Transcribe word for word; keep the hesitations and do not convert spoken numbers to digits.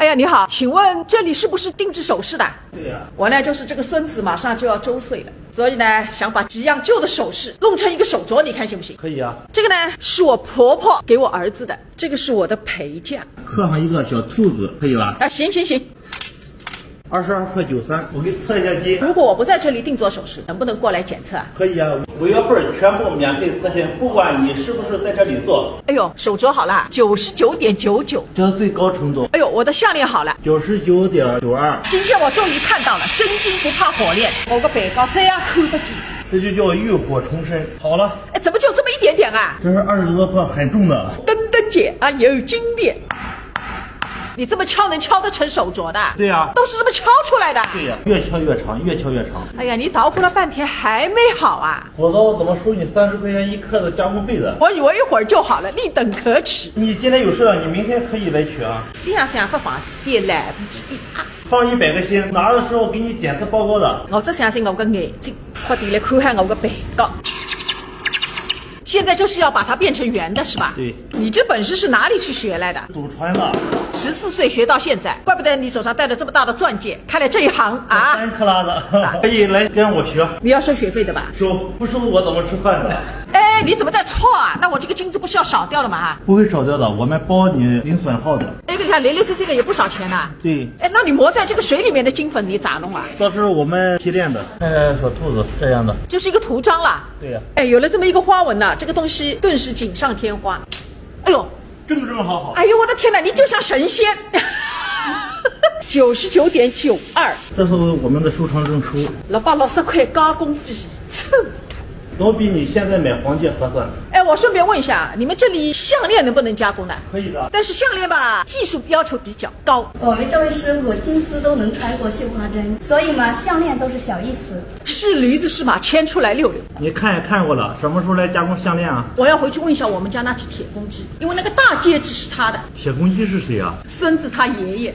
哎呀，你好，请问这里是不是定制首饰的？对呀、我呢，就是这个孙子马上就要周岁了，所以呢，想把几样旧的首饰弄成一个手镯，你看行不行？可以啊。这个呢，是我婆婆给我儿子的，这个是我的陪嫁。刻上一个小兔子，可以吧？啊，行行行，二十二块九三，我给你测一下金。如果我不在这里定做首饰，能不能过来检测啊？可以啊，五月份全部免费咨询，不管你是不是在这里做，哎呦，手镯好啦，九十九点九九。这是最高程度。哎呦，我的项链好了。九十九点九二，今天我终于看到了，真金不怕火炼。我个陪嫁这样看得起。这就叫浴火重生。好了，哎，怎么就这么一点点啊？这是二十多克，很重的。登登姐啊，有经典。你这么敲能敲得成手镯的？对呀都是这么敲出来的。对呀、越敲越长，越敲越长。哎呀，你捣鼓了半天还没好啊？否则我怎么收你三十块钱一克的加工费的？我以为一会儿就好了，你等客气。你今天有事了，你明天可以来取啊。想想不放心，也来不及啊。放一百个心，拿的时候给你检测报告的。我只相信我个眼睛，快点来看看我个陪嫁。现在就是要把它变成圆的，是吧？对。你这本事是哪里去学来的？祖传的，十四岁学到现在，怪不得你手上戴着这么大的钻戒，看来这一行啊。三克拉的，可以来跟我学。你要收学费的吧？收不收我怎么吃饭的？哎，你怎么在错啊？那我这个金子不是要少掉了吗？不会少掉的，我们包你零损耗的。哎，你看零零碎碎的也不少钱呐。对，哎，那你磨在这个水里面的金粉你咋弄啊？到时候我们提炼的。看看小兔子这样的。就是一个图章啦。对呀、哎，有了这么一个花纹呐，这个东西顿时锦上添花。哎呦，正正好好。哎呦，我的天哪，你就像神仙。九十九点九二，这是我们的收藏证书。老爸老十块加工费，凑。总比你现在买黄金合算。哎，我顺便问一下，你们这里项链能不能加工的？可以的。但是项链吧，技术要求比较高。我们这位师傅金丝都能穿过绣花针，所以嘛，项链都是小意思。是驴子是马牵出来溜溜。你看也看过了，什么时候来加工项链啊？我要回去问一下我们家那只铁公鸡，因为那个大戒指是他的，铁公鸡是谁啊？孙子他爷爷。